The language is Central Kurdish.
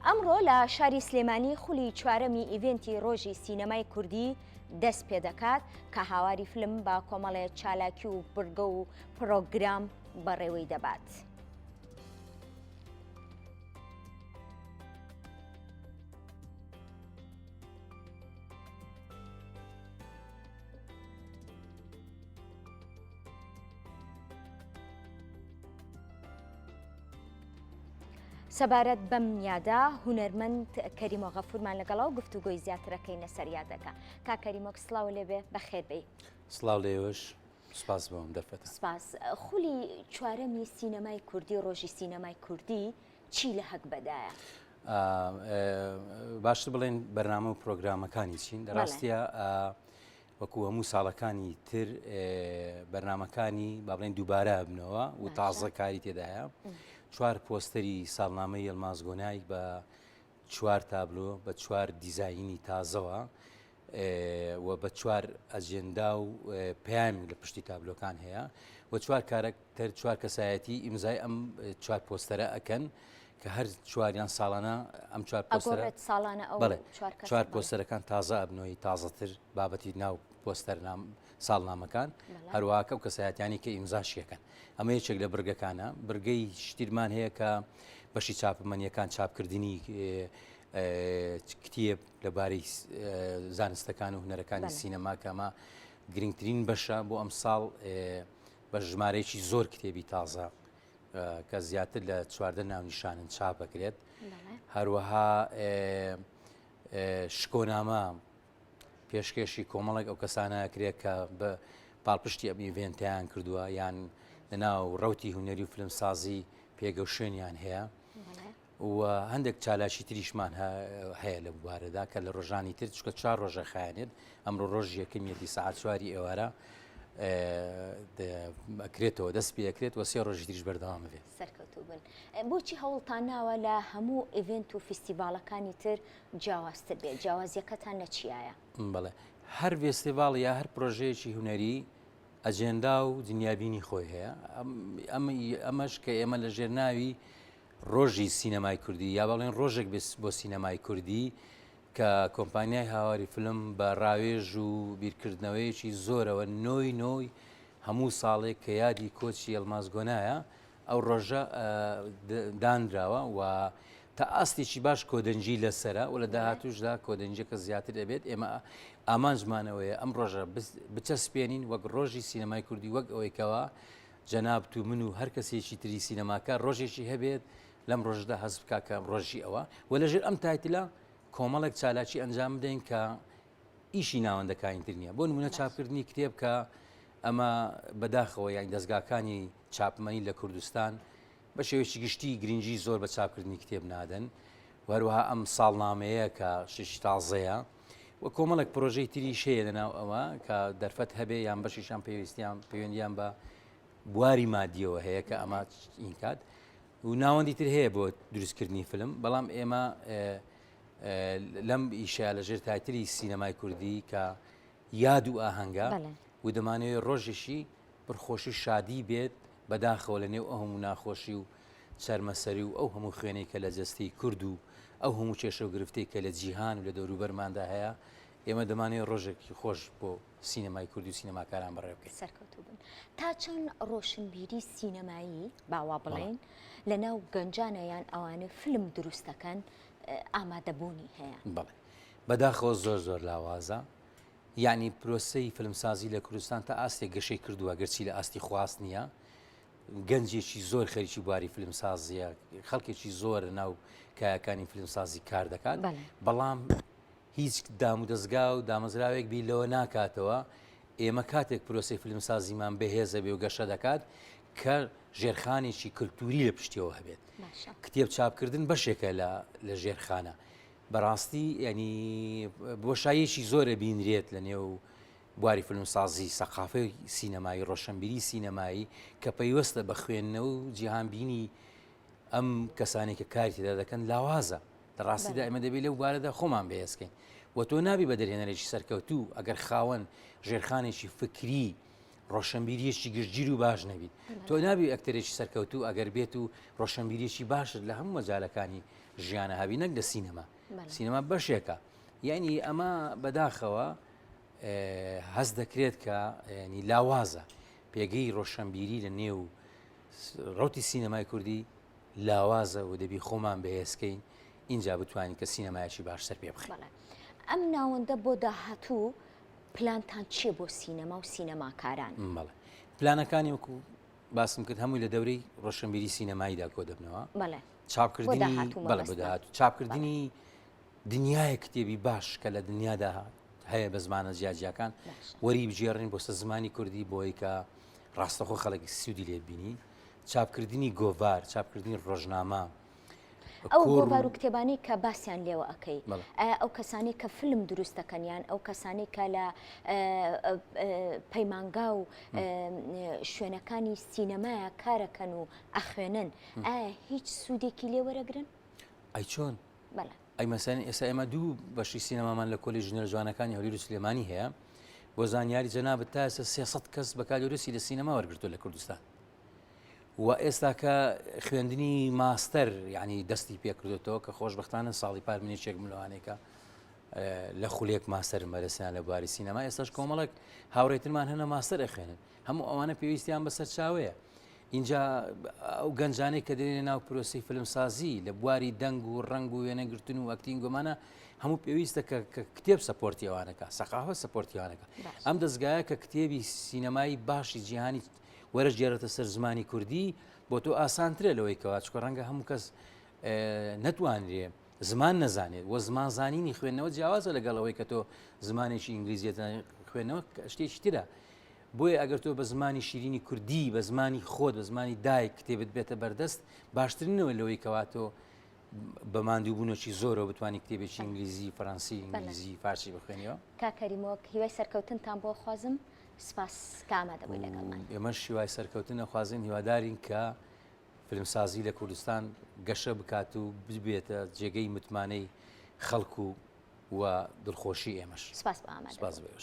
ئەمڕۆ لە شاری سلێمانی خولی چوارەمی ئیڤێنتی ڕۆژی سینەمای کوردی دەست پێدەکات کە هاواری فلم بە کۆمەڵێ چالاکی و بڕگە و پڕۆگرام بەڕێوەی دەبات. سەبارەت بەم یادە هونەرمەند کەریمۆ غەفورمان لەگەڵا و گفتوگۆی زیاترەکەی لەسەر یادەکە کا کەریمۆک سڵاو لێبێ بەخێر بێی. سڵاو لێوەش سپاس بۆم دەرفەتە. سپاس. خولی چوارەمی سینەمای کوردی ڕۆژی سینەمای کوردی چی لە هەگبەدایە؟ باشتر بڵێن بەرنامە و پرۆگرامەکانی چین لە ڕاستە وەکو هەموو ساڵەکانی تر بەرنامەکانی با بڵێن دووبارە بنەوە و تازە کاری تێدایە چوار پۆستەری ساڵنامەی یەلماز گۆنای بە چوار تابلۆ بە چوار دیزاینی تازەوە و بە چوار ئەجێندا و پەیامی لە پشتی تابلۆکان هەیە و چوار کارەکتەر چوار کەسایەتی ئیمزای ئەم چوار پۆستەرە ئەکەن کە هەر چواریان ساڵانە ئەم چوار پۆستەرە ساڵانە ئەو بەڵێ چوار پۆستەرەکان تازە ئەبنەوەی تازەتر بابەتی ناو پۆستەر نام ساڵنامەکان هەروەها کە و کەسایەتیانی کە ئیمزاشیەکەن ئەمە یەکێک لە برگەکانە برگەی شتیرمان هەیە کە بەشی چاپەمەنیەکان چاپکردنی کتێب لەبارەی زانستەکان و هونەرەکانی سینەما کە ئەمە گرنگترین بەشە بۆ ئەم ساڵ بە ژمارەیەکی زۆر کتێبی تازە کە زیاتر لە 14 ناونیشانن چاپ بکرێت هەروەها شکۆنامە پێشکێشی کۆمەڵێک ئەو کەسانە کرێت کە بە پاڵپشتی ئەم ئیڤێنتیان کردووە یان لەناو ڕوتی هونەری و فیلمسازی پێگە و شوێنیان هەیە. و هەندێک چالاکی تریشمان هەیە لە بوارەدا کە لە ڕۆژانی تر چکە چوار ڕۆژە خایەنێت ئەمڕۆ ڕۆژ یەکەمیەتی سەعات چواری ئێوارە ئەکرێتەوە دەست پێکرێت و سێ ڕۆژی تریش بەردەوام بێت. سەرکەوتوو بن. بۆچی هەوڵتان ناوە لە هەموو ئیڤێنت و فیستیڤاڵەکانی تر جیاوازتر بێت؟ جیاوازیەکەتان لە چیایە؟ بەڵێ هەر ڤێستیڤاڵ یا هەر پرۆژەیەکی هونەری ئەجێندا و دنیابینی خۆی هەیە ئەمەش کە ئێمە لە ژێر ناوی ڕۆژی سینەمای کوردی یا بەڵێن ڕۆژێک بۆ سینەمای کوردی کە کۆمپانیای هاواری فلم بە ڕاوێژ و بیرکردنەوەیەکی زۆرەوە نۆی نۆی هەموو ساڵێک کە یادی کۆچی یەڵماز گۆنایە ئەو ڕۆژە دانراوە و تا ئاستێکی باش کۆدەنگی لەسرە و لە داهاتوشدا کۆدەنگەکە زیاتر دەبێت ئێمە ئامانجمانەوەیە ئەم ڕۆژە بچەسپێنین وەک ڕۆژی سینەمای کوردی وەک ئەوەی کەوا جەنابت و من و هەر کەسێکی تری سینەماکار ڕۆژێکی هەبێت لەم ڕۆژدا هەست بکا کە ڕۆژی ئەوە و لەژێر ئەم title ە کۆمەڵێک چالاکی ئەنجام بدەین کە ئیشی ناوەندەکانی تر نییە بۆ نمونە چاپکردنی کتێب کە ئەمە بەداخەوە یان دەستگاکانی چاپمەنی لە کوردستان بە شێوەیەکی گشتی گرنگی زۆر بە چاپکردنی کتێب نادەن و هەروەها ئەم ساڵنامەیە کە شتێکی تازەیە و کۆمەڵێک پرۆژەی تریش هەیە لەناو ئەوە کە دەرفەت هەبێ یان بەشیشان پێویستیان پەیوەندیان بە بواری مادیەوە هەیە کە ئەمە ئینکات و ناوەندی تر هەیە بۆ دروستکردنی فیلم بەڵام ئێمە لەم ئیشە لە ژێر title ی سینەمای کوردی کە یاد و ئاهەنگە و دەمانەوێت ڕۆژێکی پڕخۆشی شادی بێت بەداخەوە لە نێو ئەو هەموو ناخۆشی و چەرمەسەری و ئەو هەموو خوێنەی کە لە جەستەی کورد و ئەو هەموو کێشە و گرفتەی کە لە جیهان و لە دەوروبەرماندا هەیە، ئێمە دەمانەوێت ڕۆژێکی خۆش بۆ سینەمای کوردی و سینەماکاران بەڕێ بکەین. سەرکەوتوو بن. تا چەند ڕۆشنبیری سینەمایی، با وا بڵێین، لە ناو گەنجانە یان ئەوانەی فیلم دروست دەکەن ئامادەبوونی هەیە؟ بەڵێ. بەداخەوە زۆر زۆر لاوازە. یەعنی پرۆسەی فیلمسازی لە کوردستان تا ئاستێک گەشەی کردووە، گەرچی لە ئاستی خواست نییە، گەنجێکی زۆر خەریکی بواری فیلمسازیە خەڵکێکی زۆر ناو کایەکانی فیلمسازی کار دەکات بەڵام هیچ دام و دەستگا و دامەزراوێک بیر لەوە ناکاتەوە ئێمە کاتێک پرۆسی فیلمسازیمان بەهێزە بێ و گەشە دەکات کە ژێرخانێکی کللتوری لە پشتیەوە هەبێت کتێب چاپکردن بەشێکە لە لە ژێرخانە بەڕاستی ینی بۆشاییەکی زۆرە بینرێت لە نێو بواری فیلمسازی، سەقافەی سینەمایی، ڕۆشنبیری سینەمایی کە پەیوەستە بە خوێندنەوە و جیهانبینی ئەم کەسانەی کە کاری تێدا دەکەن لاوازە. لە ڕاستیدا ئێمە دەبێت لەو بارەدا خۆمان بەهێزکەین و تۆ نابی بە دەرهێنەرێکی سەرکەوتوو ئەگەر خاوەن ژێرخانێکی فکری. ڕۆشنبیریەکی گشتگیر و باش نەبیت تۆ نابی ئەکتەرێکی سەرکەوتوو ئەگەر بێت و ڕۆشنبیریەکی باشت لە هەموو مەجالەکانی ژیانە هەبی نەک لە سینەما سینەما بەشێکە یعنی ئەمە بەداخەوە هەست دەکرێت کە ینی لاوازە پێگەی ڕۆشنبیری لە نێو ڕوتی سینەمای کوردی لاوازە و دەبی خۆمان بەهێزکەین اینجا بتوانین کە سینەمایەکی باش سەر پێ بخەین. ئەم ناوەندە بۆ داهاتوو پلانتان چییە بۆ سینەما و سینەماکاران؟ بەڵێ پلانەکانی وەکو باسم کرد هەمووی لە دەورەی ڕۆشنبیری سینەماییدا کۆ دەبنەوە. بەڵێ. چاپکردنی بەڵێ بۆ داهاتوو چاپکردنی دنیایە کتێبی باش کە لە دنیادا هەیە بە زمانە جیاجیاکان وەری بگێڕین بۆ سەر زمانی کوردی بۆی کە ڕاستەخۆ خەڵک سوودی لێ بینی چاپکردنی گۆڤار چاپکردنی ڕۆژنامە ئەو گۆڤار و کتێبانەی کە باسیان لێوە ئەکەی ئایا ئەو کەسانەی کە فلم دروست دەکەن یان ئەو کەسانەی کە لە پەیمانگا و شوێنەکانی سینەمایە کارەکەن و ئەخوێنن ئایا هیچ سوودێکی لێ وەرەگرن؟ ئەی چۆن؟ ئەی مەسەن ئێستا ئێمە دوو بەشی سینەمامان لە کۆلێژی هونەرە جوانەکانی هەولێر و سلێمانی هەیە بۆ زانیاری جەنابت تا ئێستا 300 کەس بەکالۆریۆسی لە سینەما وەرگرتووە لە کوردستان و ئێستا کە خوێندنی ماستەر یعنی دەستی پێکردێتەوە کە خۆشببختانە ساڵی پار منێکێک ملوانێکە لە خولێک ماستەرم بەرەسیان لە بواری سینەما ئێستاش کۆمەڵک هاوڕێترمان هەنە ماستەر ئەخوێنن هەموو ئەوانە پێویستیان بە سەرچاوەیە اینجا ئەو گەنجانەی کە دێنە ناو پرۆسی فیلمسازی لە بواری دەنگ و ڕەنگ و وێنەگرتن و acting گۆمانە هەموو پێویستە کە کتێب support ی ئەوانەکە سەقافە support ی ئەوانەکە ئەم دەستگایە کە کتێبی سینەمایی باشی جیهانی وەرەگێڕێتە سەر زمانی کوردی بۆ تۆ ئاسانترە لەوەی کەوا چکە ڕەنگە هەموو کەس نەتوانرێ زمان نەزانێت وە زمان زانینی خوێندنەوە جیاوازە لەگەڵ ئەوەی کە تۆ زمانێکی ئینگلیزیەت خوێندنەوە شتێکی ترە بۆیە ئەگەر تۆ بە زمانی شیرینی کوردی بە زمانی خۆت بە زمانی دایک کتێبت بێتە بەردەست باشترینەوە لەوەی کەوا تۆ بە ماندووبوونێکی زۆرەوە بتوانانی کتێبێکی ئینگلیزی فەرەنسی ئینگلیزی فارسی بخوێنیەوە کاک کەریم وەک هیوای سەرکەوتنتان بۆ خوازم سپاس کە ئامادە بووی لەگەڵمان. ئێمەش هیوای سەرکەوتن ئەخوازین هیوادارین کە فیلمسازی لە کوردستان گەشە بکات و ببێتە جێگەی متمانەی خەڵک و و دڵخۆشی ئێمەش. سپاس بۆ ئامادە سپاس بۆ ئێوەش.